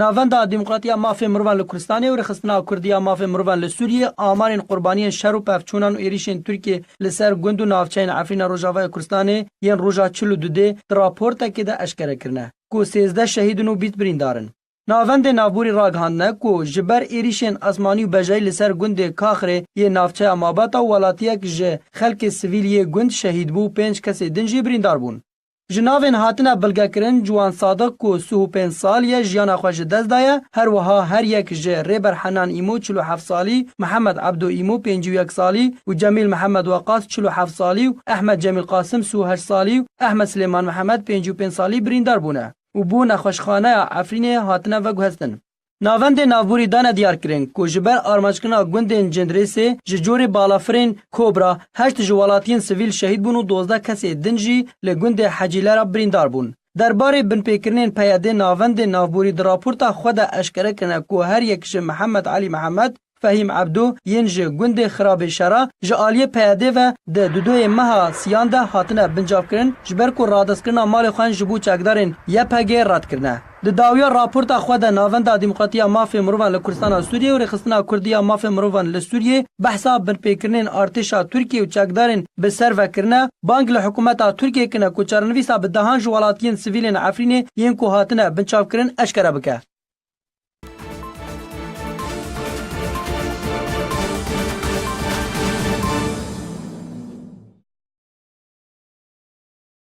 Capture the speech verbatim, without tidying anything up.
Navenda Demokratiya Mafê Mirovan li Kurdistanê û Rêxistina Kurdiya Mafê Mirovan li Sûriyê amarên qurbaniyên şer û pevçûnan û êrîşên Tirkiyê li ser gund û navçeyên Efrîna Rojavayê Kurdistanê yên roja çil û du dê di raportekê de eşkere kirine ku sêzdeh şehîd in û bîst birîndar in. Navendên navborî ragihandine ku ji ber êrîşên asmanî û bejayî li ser gundê Kaxirê yê navçeya Mabata û welatiyek ji xelkê sivîl yê gund şehîd bû, pênc kesê din jî birîndar bûn. Ji navên hatine bilgekirin, Ciwan Sadiq ku sih û pênc salî ye jiyana xwe ji dest daye, her wiha her yek ji Rêber Henan Îmo çil û heft salî, Mihemed Ebdo Îmo pêncî û yek salî û Cemîl Mihemed Weqas çil û heft salî û Ehmed Cemîl Qasim sih û heşt salî û Ehmed Silêman Mihemed pêncî û pênc salî birîndar bûne û bo nexweşxaneya Efrînê hatine veguhestin. Navendên navborî dane diyarkirin ku ji ber armancekirina gundên Cindirêsê ji corê balafirên Kobra heşt ji welatiyên sivîl şehîd bûn û dozdeh kesê din jî li gundê Hecîlera birîndar bûn. Derbarê binpêkirinên P Y D'ê navendên navborî di raporta xwe de eşkere kirine ku her yek ji Mihemed Elî Mihemed, Fehîm Ebdo yên ji gundê Xirabê Şera ji aliyê P Y D'ê ve di dudoyê meha siyan de hatine bincavkirin, ji ber ku radestkirina malê xwe ji bo çekdarên Y P G red kirine. Di dawiya raporta xwe de Navenda Demokratiya Mafê Mirovan li Kurdistana Sûriyê û Rêxistina Kurdî ya Mafê Mirovan li Sûriyê behsa binpêkirinên artêşa Tirkiyê û çekdarên bi ser ve kirine, bang li hikûmeta Tirkiyê kirine ku çarenivîsa bi dehan ji welatiyên sivîlên Efrînê yên ku hatine binçavkirin eşkere bike.